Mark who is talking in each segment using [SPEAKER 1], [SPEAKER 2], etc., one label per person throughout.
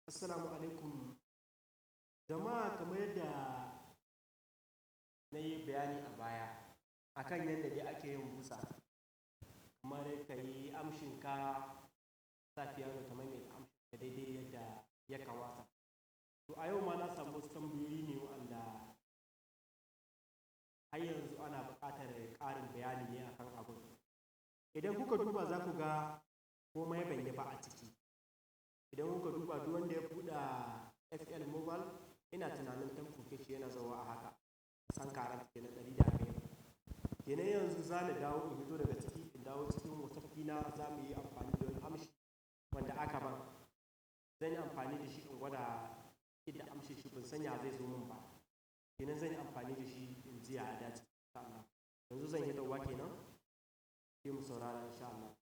[SPEAKER 1] Assalamu alaikum. Jama'a, kamar yadda na yi bayani a baya akan yadda dai ake yin busa, kamar ka yi amshinka, sa piano ta maimaita amshinka daidai yadda ya kamata. To, a yau ma na samu wasu tambayoyi ne waɗanda har yanzu ana buƙatar ƙarin bayani ne akan abun. Idan kuka duba, za ku ga komai ban yi ba a ciki. Idan kuka duba, duk wanda ya buɗe FL Mobile, ina tunanin tempo shi yana zauwa a haka, cent quarante kenan, 140 kenan. Yanzu za ni dawo in fito daga ciki, in dawo cikin WhatsApp ɗina. Za mu yi amfani da wani amshi wanda aka ban. Zan yi amfani da shi in gwada yadda amshin shi. Ban san ya zai zo min ba. Kenan zan yi amfani da shi in ji ya dace, insha Allah. Yanzu zan yi dawowa kenan, sai mu saurara, insha Allah.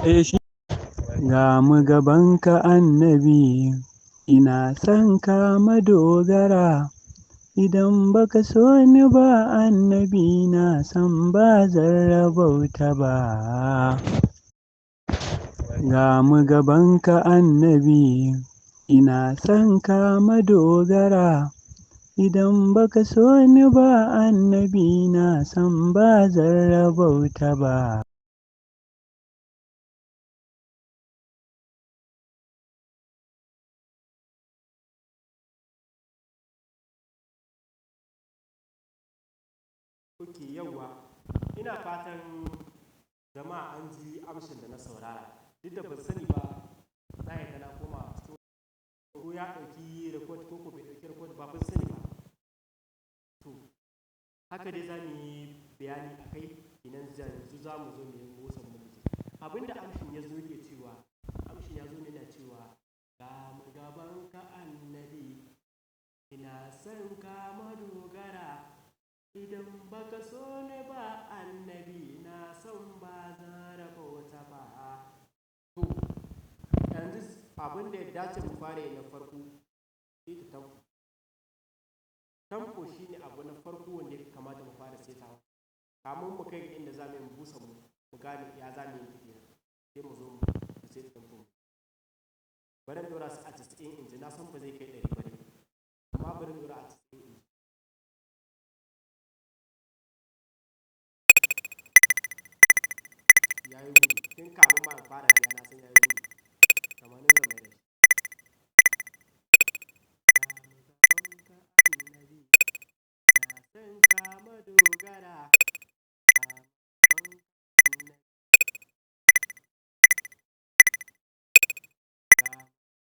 [SPEAKER 2] Eh, shi ga mu gabanka Annabi, ina son ka madogara. Idan baka so ni ba Annabi, na san ba zan rabauta ba. Ga mu gabanka Annabi, ina son ka madogara. Idan baka so ni ba Annabi, na san ba zan rabauta ba.
[SPEAKER 1] Ok, yauwa. Ina fatan jama'a an ji amshin da na saurara. Duk da ban sani ba, na yadda na koma cikin ko ya ɗauki record ko ko bai ɗauki record ba, ban sani ba. To, haka dai za mu yi bayani a kai. Kenan yanzu za mu zo mu yi busan mu ji. Abinda amshin ya zo yake cewa, amshin ya zo ne yana cewa, "Ga mu gabanka Annabi, ina son ka madogara. Idan baka so ni ba Annabi, na san ba zan rabauta ba." To, yanzu abin da ya dace mu fara yi na farko, ita tempo. Tempo shine abu na farko wanda ya kamata mu fara saitawa. Kamun mu kai ga inda za mu yi busan mu, mu gane ya za mu yi tafiya. Sai mu zo mu saita tempo. Bari in ɗora su a 90 inji, na san ba zai kai 100 ba ne. Amma bari in ɗora a 90 inji. Ya yi gudu. Tun kamun ma in fara biya na san ya yi gudu. 80 zan mai da shi. Ga mu gabanka Annabi, ina son ka madogara. Ga mu gabanka Annabi. Ga mu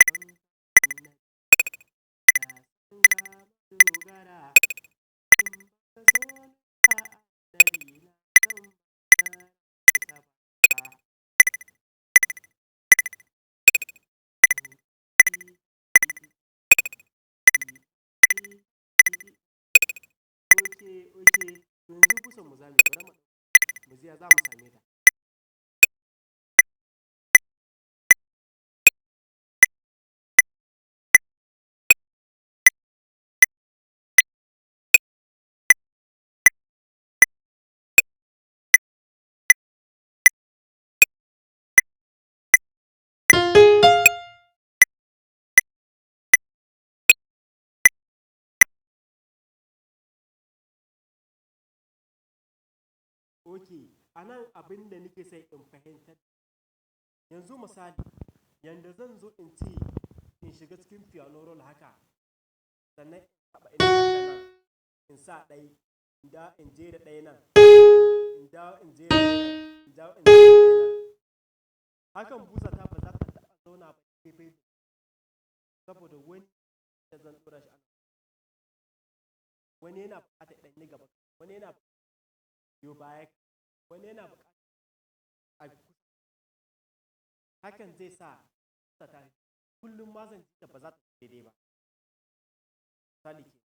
[SPEAKER 1] gabanka Annabi, ina son ka madogara. In baka so ni ba Annabi, na san ba zan rabauta ba. Okay. To, yanzu busan mu za mu yi. Bari mu ji ya za mu same ta. Ok, a nan abin da nake sai in fahimtar. Yanzu misali, yanda zan zo in ce in shiga cikin piano roll haka, sannan in taɓa ina nan, in sa ɗai, in dawo in jera ɗaya nan, in dawo in jera ɗaya nan, in dawo in jera ɗaya nan. Hakan busa ta ba za ta taɓa zauna ba daidai, saboda wani da zan ɗora shi a nan. Wani yana buƙatar ɗan yi gaba, wani yana yo baya, wani yana buƙatar a kusa. Hakan zai sa Ta kullum ma zan ji ta ba za ta daidai ba. Misali ke.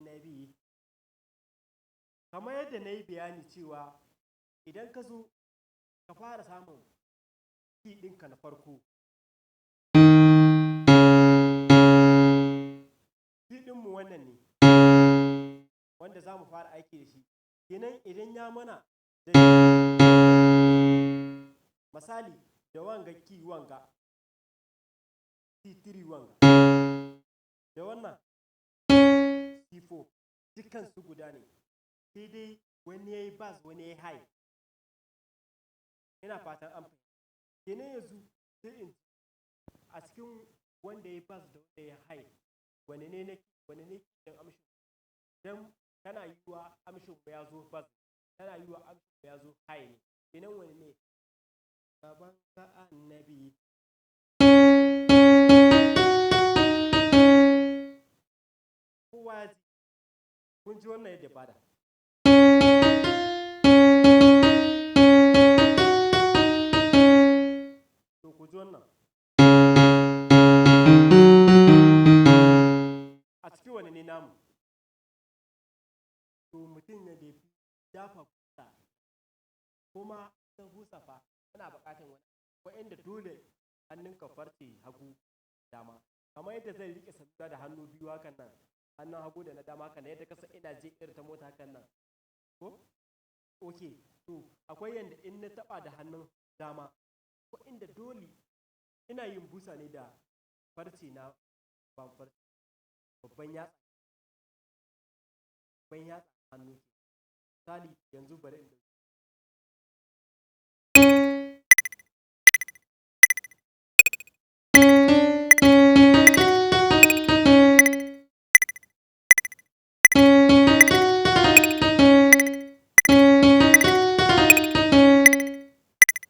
[SPEAKER 1] Annabi, kamar yadda na yi bayani cewa idan ka zo ka fara samun key ɗinka na farko, key ɗinmu wannan ne wanda za mu fara aiki da shi. Kenan idan ya mana da misali da wanga key, wanga C3, wanga da wannan C4, dukkan su guda ne, sai dai wani ya yi bass, wani ya yi high. Ina fatan an fahimta. Kenan yanzu sai in a cikin wanda ya yi bass da wanda ya yi high, wane ne na wane ne ɗin amshin? Dan tana yiwuwa amshin mu ya zo bass, tana yiwuwa amshin mu ya zo high ne. Kenan wane ne gaban ka annabi? Kowa ya ji, kun ji wannan yadda bada. To ku ji wannan, a cikin wane ne namu? To mutum ya da fi dafa busa, kuma ta busa fa tana buƙatar wani wa'inda dole hannunka farce hagu dama, kamar yadda zai riƙe salula da hannu biyu hakan nan, hannun hagu da na dama hakan nan, yadda kasa ina je irin ta mota hakan nan ko. Okay, to akwai yanda in na taɓa da hannun dama ko inda dole ina yin busa ne da farce na, ban farce babban yatsa, babban yatsa hannu ke. Misali yanzu bari in ɗauki.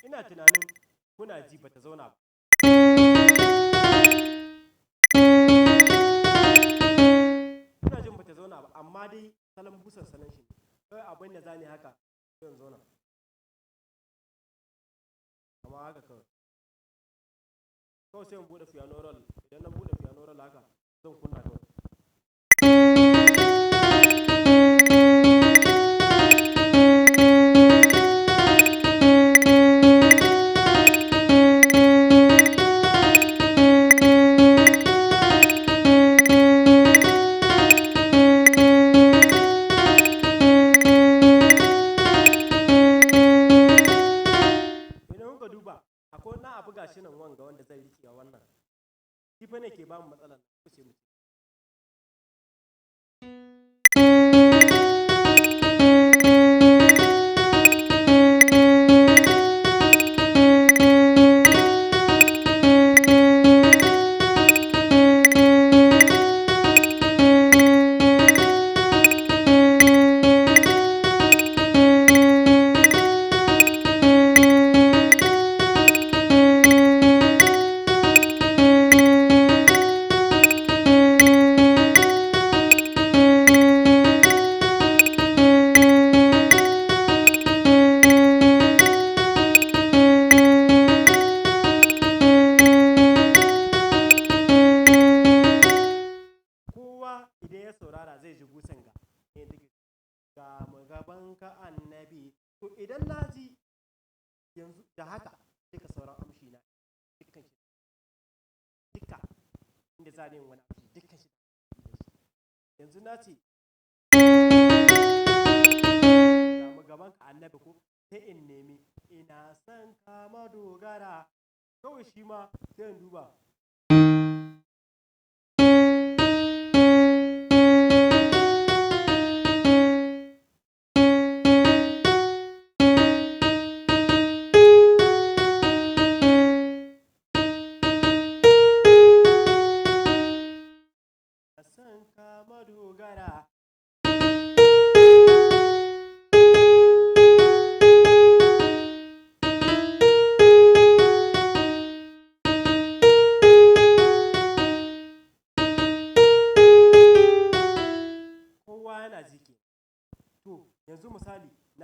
[SPEAKER 1] Ina tunanin kuna ji bata zauna ba. Kuna jin bata zauna ba, amma dai salon busan salon shi ne. Kawai abin da zani haka sai in zauna. Amma haka kawai. Kawai sai in buɗe piano roll. Idan na buɗe piano roll haka zan kunna kawai. Idan kuka duba akwai wani abu gashi nan wanga wanda zan riƙe wannan. Shi fa ne ke bamu matsalar nan sai mu ce. Kowa idan ya saurara zai ji busan ga yadda take ga mu gaban ka annabi. To idan na ji yanzu da haka duka sauran amshi na dukkan shi, duka inda za ni yin wani amshi dukkan shi yanzu na ce ga mu gaban ka annabi, ko sai in nemi ina son ka madogara, kawai shi ma sai in duba. Son ka madogara.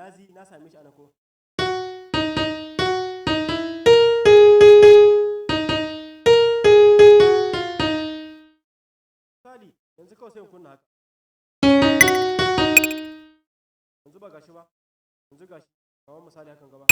[SPEAKER 1] Na same shi ana ko. Misali yanzu kawai sai in kunna haka. Yanzu ba gashi ba, yanzu gashi kamar misali hakan gaba.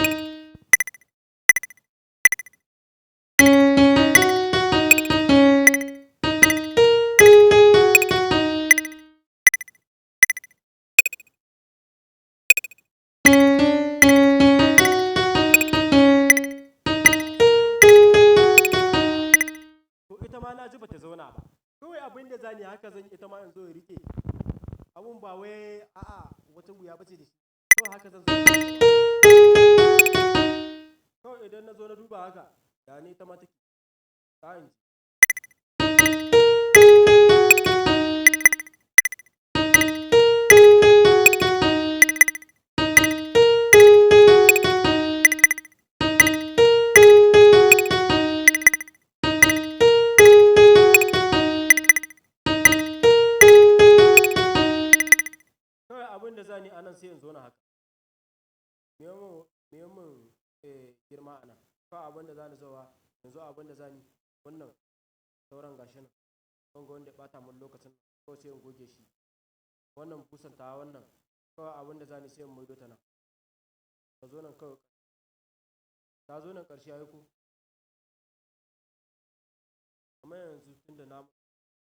[SPEAKER 1] To ita ma na ji bata zauna ba. Kawai abin da zani haka zan ita ma in zo in rike. Abun ba wai a'a wata wuya bace da shi. Kawai haka zan zo. Kawai idan na zo na duba haka, ya ne ita ma take. Ta in ji. Kawai abin da zani anan sai in zo na haka. Me mun girma anan. Kawai abin da zani zowa, yanzu abin da zani wannan sauran gashi nan. Wanga wanda ya ɓata mun lokacin kawai sai in goge shi. Wannan busan tawa wannan kawai abin da zani sai in maido ta nan. Ta zo nan kawai. Ta zo nan ƙarshe ai ko. Amma yanzu tunda na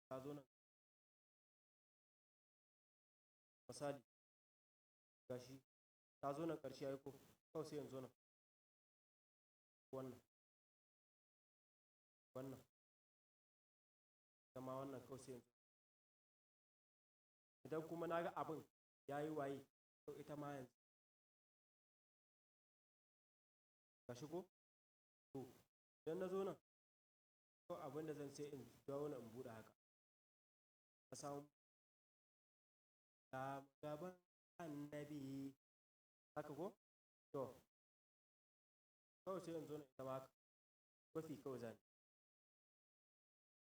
[SPEAKER 1] ta zo nan. Misali gashi ta zo nan ƙarshe ai ko kawai sai in zo nan. Wannan. Wannan. Zama wannan kawai sai in zo. Idan kuma na ga abin ya yi waye to ita ma yanzu. Gashi ko? To idan na zo nan kawai abin da zan sai in dawo nan in buɗe haka. Na samu gaban annabi haka ko? To kawai sai in zo nan ita ma haka. Kofi kawai zan yi.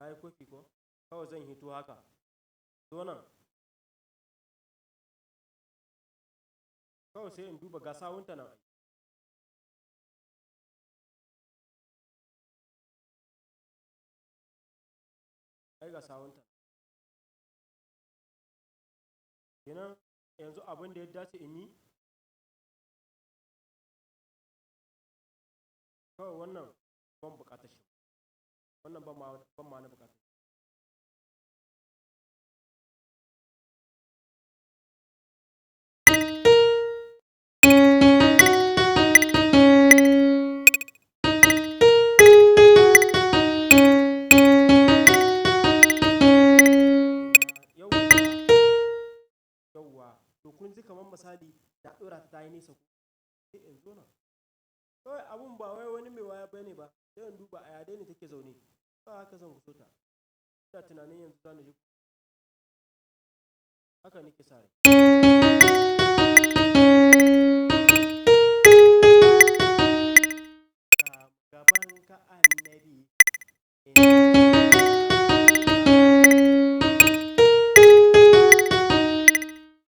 [SPEAKER 1] Na yi kofi ko? Kawai zan hito haka. Zo nan. Kawai sai in duba ga sawunta nan ai. Ai ga sawunta. Kenan yanzu abin da ya dace in yi kawai wannan ban buƙatar shi. Wannan ban ma na buƙatar shi. Yauwa, to kun ji kamar misali na ɗora ta tayi nesa ko sai in zo nan. Kawai abun ba wai wani mai waya bane ba, sai in duba a ya dai ne take zaune. Kawai haka zan guso ta. Ina tunanin yanzu zani ji. Haka nake sa rai. Gaban ka annabi.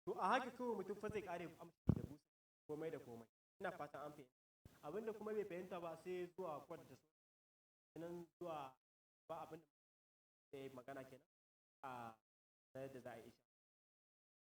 [SPEAKER 1] To a haka kawai mutum fa zai ƙare amshi da busa komai da komai. Ina fatan an fahimta. Abin da kuma bai fahimta ba sai zuwa kwad da su. Nan zuwa ba abin da ya yi magana kenan a yadda za a yi shi.